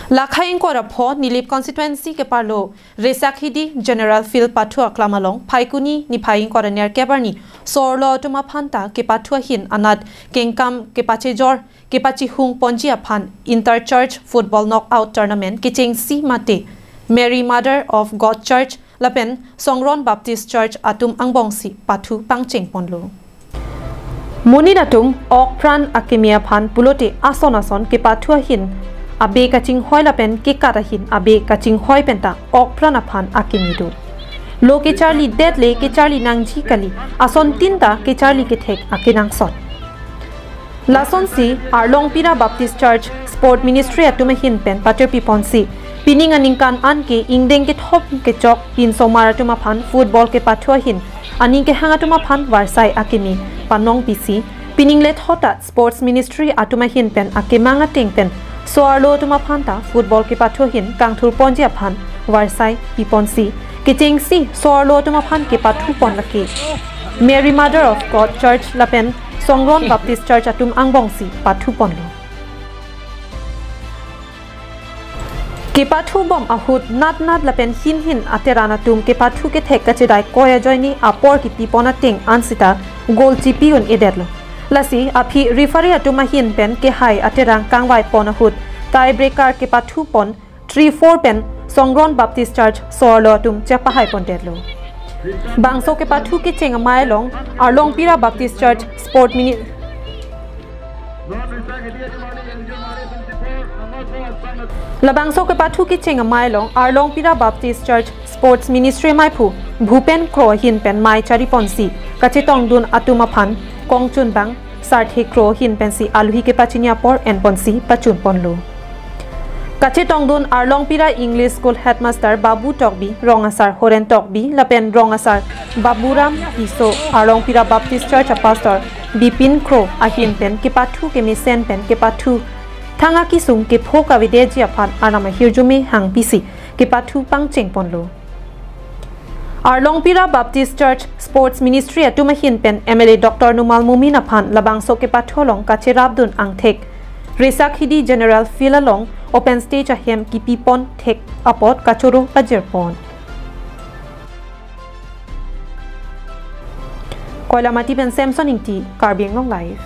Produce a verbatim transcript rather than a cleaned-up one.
Lakhai ingkoi ra pho Nilip constituency keparlo Resakhidi General Field pathu aklam along Phaikuni niphai ingkoi ra nerkep arni so-arlo atum aphanta kepathu ahin anat kengkam kepachejor kepachihung ponji aphan Inter Church Football Knockout Tournament kechengsi mate Mary Mother of God Church lapen Songron Baptist Church atum angbongsi pathu pangcheng ponlo. Monit atum okpran akimi aphan pulote ason ason kepathu ahin abe kachinghoi lapen kekat ahin abe kachinghoi penta okpran aphan akimi do. Lo kecharli det le kecharli nangji kali, ason tinta kecharli kethek akenangsot. Lasonsi Arlongpira Baptist Church Sport Ministry atum ahin pen patirpi ponsi, pining aningkan anke ingdeng kethom kechok pinsomar atum aphan football kepathu ahin aning kehang atum aphan varsai akimi panong pisi, pining lethot ta Sports Ministry atum ahin pen akemang ateng pen so-arlo atum aphanta football kepathu ahin kangthur ponji aphan varsai piponsi, kechengsi so-arlo atum aphan kepathu pon lake Mary Mother of God Church lapen Songron Baptist Church atum angbongsi pathu ponlo. Kepathu bom ahut nat nat lapen hin hin ateran atum kepathu kethek kachedai koi ajoine apor kipi pon ateng ansita goal chipi un-edetlo. Lasi aphi referee atum ahin pen kehai aterang kangvai pon ahut tiebreaker kepathu pon three four pen Songron Baptist Church so-arlo atum chepahai pondetlo. Bangso kepathu kecheng amei along Arlongpira Baptist Church Sport Mini Labangso kepathu kecheng amei along Arlongpira Baptist Church Sports Ministry meiphu Bhupen Kro ahin pen mei chari ponsi kachetongdun atum aphan kongchunbang Sarthe Kro ahin pensi aluhi kepachini apor en ponsi pachun ponlo. Kachetongdun Arlongpira English School Headmaster Babu Tokbi, Rong Asar Horen Tokbi lapen Rong Asar Baburam Tisso, Arlongpira Baptist Church a Pastor Bipin Kro ahin pen kepathu kemesen pen kepathu thang akesung kepho kavedeji aphan arnam ahirjume hang pisi kepathu pangcheng ponlo. Arlongpira Baptist Church Sports Ministry atum ahin pen M L A Doctor Numal Momin aphan labangso kepathu along kacherapdun angthek Resakhidi General Field along open stage ahem kipi pon thek apot kachoro pajir pon. Koilamati pen Samson Ingti, Karbi Anglong Live.